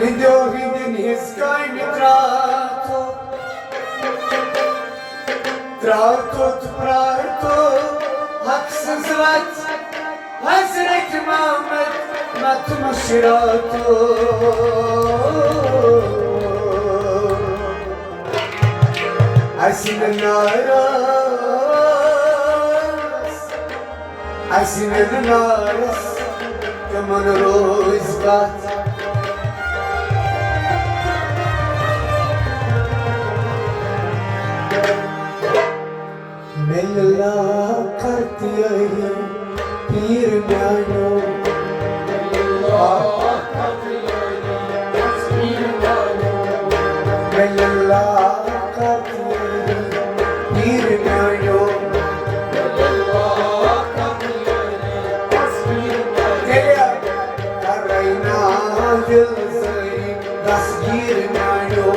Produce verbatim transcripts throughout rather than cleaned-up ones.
ہندیو ہندین ہنز کامہِ تراتو، تراتو تہٕ پرارتو حق سٕنز وتھ، حضرت محمد مت مشراتو۔ اسہِ نہٕ ناراض، اسہِ نہٕ ناراض، تِمن روزِ کتھ۔ مےٚ لاکر تیٲری پیٖر میانیو۔ مےٚ لاکر تیٲری پیٖر میانیو۔ تیٚلہِ کرے نا دِل سٲری دستگیر میانیو۔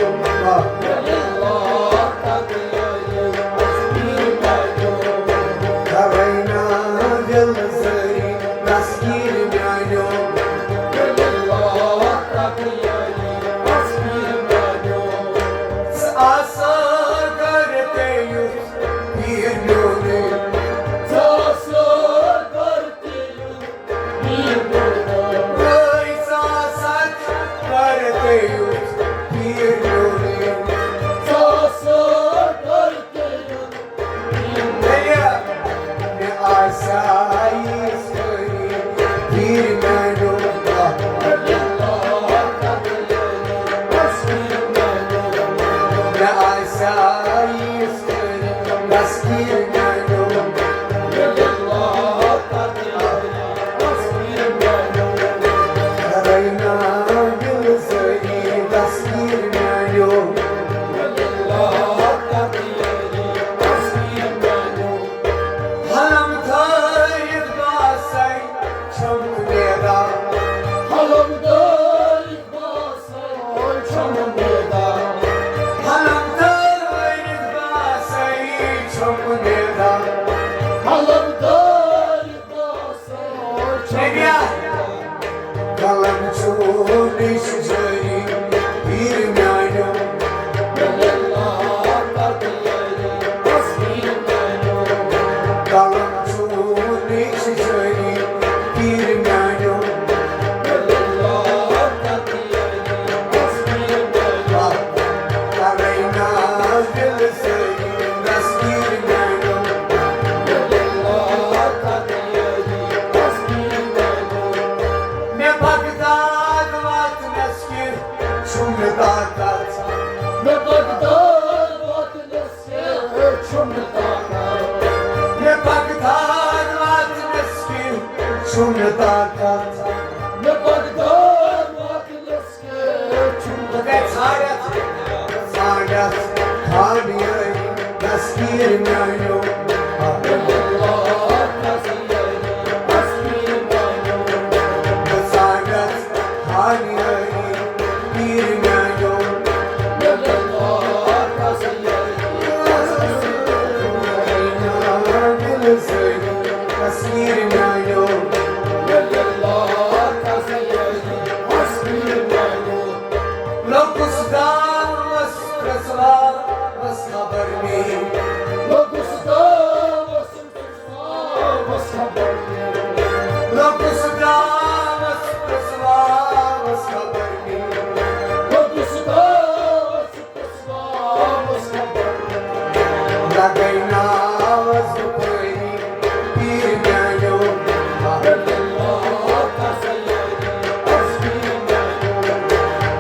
کرے نا دِل سٲری دستگیر میانیو۔ ژٕ آسا گرٕ تہِ یُتھ پیٖر میونُے۔ ژٕ آسا گرٕ تہِ یُتھ پیٖر میونُے۔ ٲے ژٕ آسا گرٕ تہِ یُتھ پیٖر میونُے۔ ژٕ آسا گرٕ تہِ یُتھ پیٖر میونُے۔ مےٚ آسہِ ہا ییٖژ خٲری پیٖر میانیو۔ مےٚ آسہِ ہا ییٖژ خٲری دستگیر میانیو۔ کرے نا دِل سٲری دستگیر میانیو۔ حلم تھٲوِتھ باسے چھم میدان۔ حلم تھٲوِتھ باسے چھم میدان۔ حلم تھٲوِتھ باسے چھم میدان۔ حلم تھٲوِتھ باسے چھم میدان۔ قلم چون چھُ جٲری پیٖر میانیو۔ قلم چون چھُ جٲری پیٖر میانیو۔ کرے نا دِل سٲری دستگیر میانیو۔ مےٚ بغداد واتنس کینٛہہ چھُم نہٕ طاقت۔ مےٚ بغداد واتنس کینٛہہ چھُم نہٕ طاقت۔ مےٚ بغداد واتنس کینٛہہ چھُم نہٕ طاقت۔ مےٚ بغداد واتنس کینٛہہ چھُم نہٕ طاقت۔ بہٕ گٔے ژھانٛڈتھ، ژھانٛڈتھ خانیٲری دستگیر میانیو۔ بہٕ ژھانٛڈتھ خانیٲری پیٖر میانیو۔ دِل سۭتۍ تصویر میانیو۔ لوٚگُس دعوس پرٛژھواوس خبر مے۔ لوٚگُس دعوس پرٛژھواوس خبر مے۔ لوٚگُس دعوس پرٛژھواوس خبر مے۔ لوٚگُس دعوس پرٛژھواوس خبر مے۔ لگے ناوس بخٲری پیٖر میانیو۔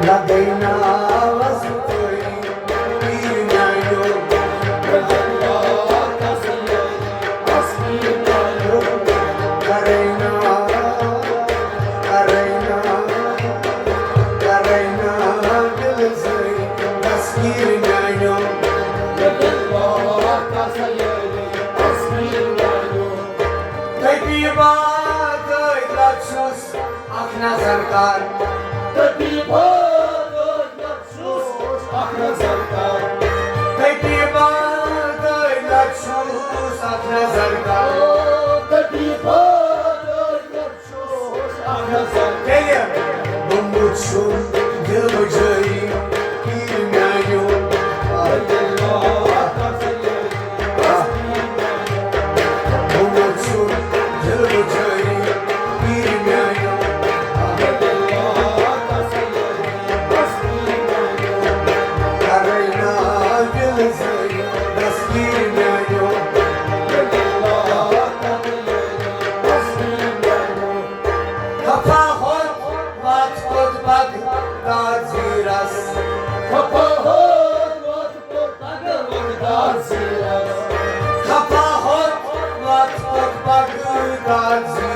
لگے ناوس بخٲری پیٖر میانیو۔ کرے نا، کرے نا، کرے نا دِل سۭتۍ تصویر میانیو۔ طبیبہ دٲدۍ لَد چھُس اکھ نظر کر۔ طبیبہ دٲدۍ لَد چھُس اکھ نظر کر۔ طبیبہ دٲدۍ لَد چھُس اکھ نظر کر۔ طبیبہ دٲدۍ لَد چھُس اکھ نظر۔ تیٚلہِ بہٕ وُچھُن دِل بجٲیی پیٖر میٛانیو۔ بہٕ ووٚژھُس دِل بجٲیی پیٖر میٛانیو۔ کرے نا دِل زٲیی دستگیٖر میٛانیو۔ خفا ہوت وات کوٚت بغداد زیٖرس۔ خفا ہوت وات کوٚت بغداد زیٖرس۔ خفا ہوت وات کوٚت بغداد زیٖرس۔